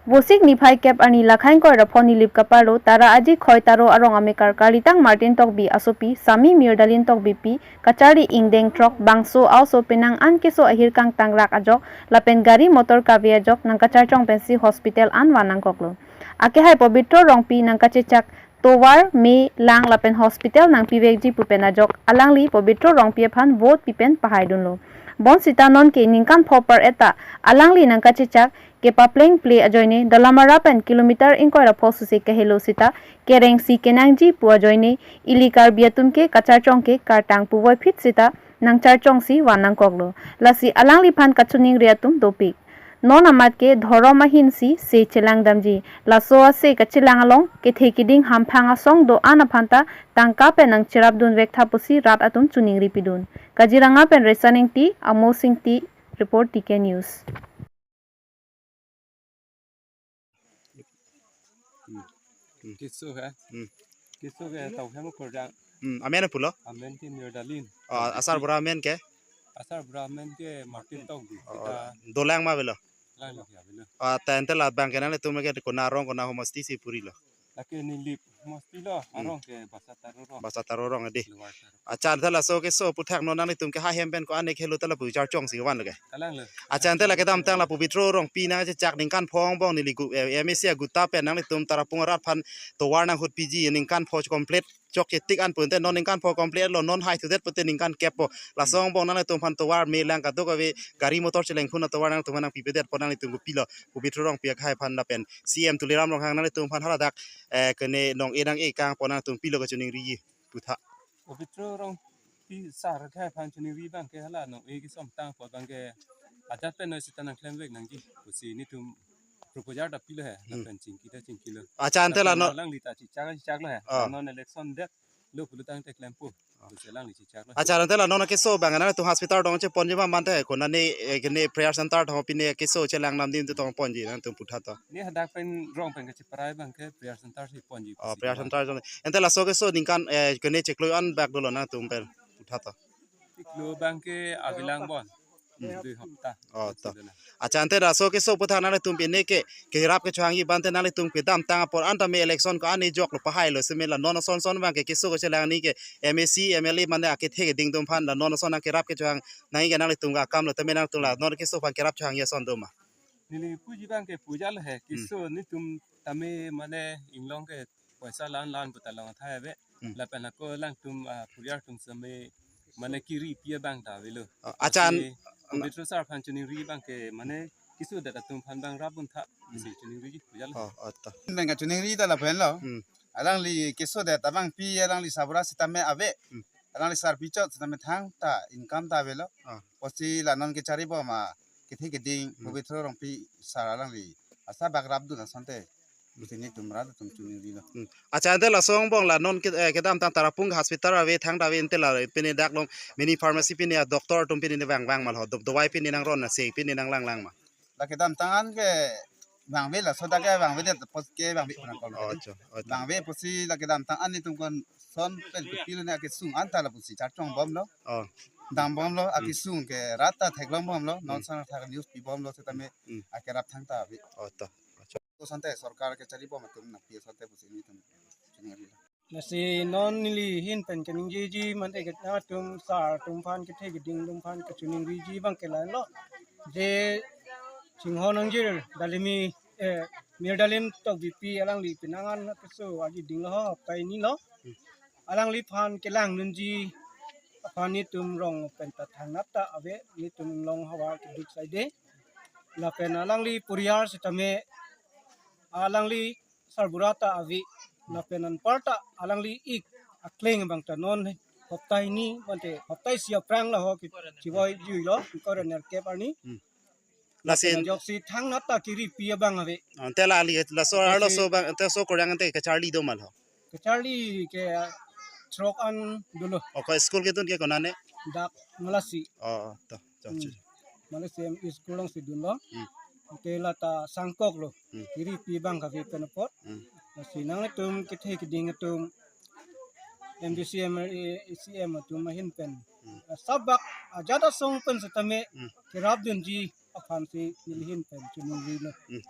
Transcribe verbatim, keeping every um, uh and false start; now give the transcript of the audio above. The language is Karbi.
Vosik niphai kep arni lakhai ingkoi ra pho Nilip kaparlo Tara Aji Khoi Taro arong amekar Karlitang Martin Tokbi asopi Sami Mirdalin Tokbipi kacharli ingdeng throk bangso a-oso penang an keso ahir kangtang rak ajok lapen gari motor kave ajok nangkacharchong pensi hospital an van nangkoklo. Akehai Pobitro Rongpi nangkachechak tovar, me, lang lapen hospital nangpivekji pu pen ajok alangli Pobitro Rongpi aphan vote pipen pahaidunlo. Bonsita nonke ningkan pho par-et ta alangli nangkachechak kepapleng ple ajoine Dolamara pen kilometer ingkoi ra pho susi kahelo sita kerengsi kenangji pu ajoine ili Karbi atum ke kacharchong ke kartang puvoiphit sita nangcharchongsi van nangkoklo. Lasi alangliphan kachiningri atum dopik. Non amat ke dhorom ahinsi se chelangdamji. Laso ase kachelang along kethe kiding hamphang asong do-an aphanta tangka pen nangcherapdunvek tha pusi rat atum chiningripidun. Kaziranga pen Resan Ingti, Amos Ingti, report T K News. Keso he. Hmm. Keso ke tau hem kordang. Hmm, amen pulo? Amen ke Mirdalin. Oh, asarbura amen ke? Asarbura amen ke Martin Tokbi. Oh, kita dolang ma avelo? Lang lagi avelo. Ah, ta ante labang ke nanglitum ke kona arong kona homosti si purilo? Lake Nilip homosti lo, hmm, arong ke Basa Taro rong. Basa Taro rong ade. Lower Taro. Accha, ante laso keso aphuthak non nanglitum ke ha hem pen ko-an ekhelo ta lapu charchongsi vanlo ke? Kalanglo. Accha, ante la kedamtang la Pobitro Rongpi nangchechak ningkan pho angbong neli gu-, eh, M A C aguta pen nanglitum Tarapung arat aphan tovar nanghutpiji ningkan pho complete chok ketik an pu ante non ningkan pho complete lo, non hai thudet pute ningkan kep po. Laso angbong nanglitum aphan tovar, me, lang kadokave gari motor chelengphun atovar nanglitum aphan nangpipedet po, nanglitum kopilo Pobitro Rongpi akehai aphan lapen C M Tuliram Ronghang nanglitum aphan haladak, eh, kene nong-e nang-e kang po, nanglitum pilo kachiningriji putha? Pobitro Rongpi sar akehai aphan chiningri abang ke hala nong-e kesomtang apot abang ke ajat pen noi sita nangklemvek nangji pusi netum proposal ta pilo he, hmm, lapen chingki ta chingkilo. Accha, ante la lapen non alangli ta chechak chechaklo he. Ah. Non election det lo pulotangte klempo. Ah. Pusi alangli chechaklo he. Accha, ante la non keso abang nanglitum hospital tong cheponji ma mante he, kona ne, eh, kene prayer center tong pine keso chelang nam dim tu tong ponji nanglitum putha to? Ne hadak pen rong pen kacheparai abang ke prayer center si ponji. Oh, pusi prayer center tong. Ante laso keso ningkan, eh, kene chiklo an bak dolo nanglitum pen putha to? Chiklo abang ke avelang bon. Hmm. Dui hapta. Oh, to. Accha, ante laso keso aphuthak nanglitum pine ke, kerap kechohangji abang te nanglitum kedamtang apor an tame election ko-an ejok lo pahailo seme la non ason son abang ke keso kachelang ni ke M A C, M L A mane akethe keding atum aphan la non ason nangkerap kechohang nangji ke nanglitum akam lo tame nanglitum la non keso aphan kerap chohangji ason do ma? Neli puji abang ke pujalo he, hmm, keso netum tame mane inglong ke poisa lan lan puta long athai ave. Hmm. Lapen ako alangtum, ah, puriar atum seme mane kiripi abang ta avelo. Ah, accha, lasi Pobitro sar aphan chiningri abang ke mane keso det atum aphan abang rapdun tha. Hmm. Lasi chiningriji pujalo. Oh, oh, to. Nang kachiningri ta lapen lo. Hmm. Alangli keso det abang pi alangli sabura sitame ave. Hmm. Alangli sar pichot sitame thangta income ta avelo. Ah. Pusi la non kechari bom ma kethe keding, hmm, Pobitro Rongpi sar alangli asabak rapdun asonte pusi netum rat atum chiningrilo. Hmm. Accha, ante laso angbong la non ke, eh, kedamtang Tarapung hospital ave, thangta ave, ante la pine dak long mini pharmacy pine a doctor atum pine vang vang ma lo, do-, dovai pine nangron na se pine nanglang lang ma? La kedamtang an ke vangve, laso dak ke vangvedet apot ke vangve pran kol. Oh, accha, oh, to. Vangve pusi la kedamtang an netum konson pen kopilo ne akesung anta lapusi charchong bomlo. Oh. Dam bomlo, hmm, akesung ke rat ta theklong bomlo, non, hmm, sang thak news pi bomlo sitame, hmm, akerap thangta ave. Oh, to. Accha. Kosonte sorkar kechari bom atum nangpi asonte pusi netum chiningrilo. Lasi non neli ahin pen kaningjeji mate ke nangtum sar atum aphan kethe keding atum aphan kachiningriji abang ke la-an lo. Je chinghon nangjir Dalimi, eh, Mirdalin Tokbipi alangli penang an keso aji dinglo ho, hapta hini lo. Alangliphan kelang nangji aphan netum rong pen ta thangnat ta ave, netum inglong havar keduk saide. Lapen alangli puriar sitame alangli sarbura ta ave, lapen anparta alangli ik akleng abang ta non hapta hini mate hapta isi aphrang la ho ke chivoi juilo, ingkoi ra nerkep arni. Hmm. Lapen lasin ajoksi thangnat ta kiripi abang ave. Ante la ali laso arloso abang ante so korang ante kacharli do ma lo? Kacharli ke, ah, throk an dolo. Oko school kedun ke konane? Dak Malasi. Oh, oh, to, to, hmm, to. Malasi M E school alongsi dunlo. Hmm. Ante lata sangkoklo. Hmm. Kiripi abang kave pen apot. Hmm. Lasi nangtum kethe keding atum M D C, M L A, E C M atum ahin pen. Hmm. Sabak ajat asong pen sitame, hmm, kerapdunji aphansi neli ahin pen chiningrilo. Hmm.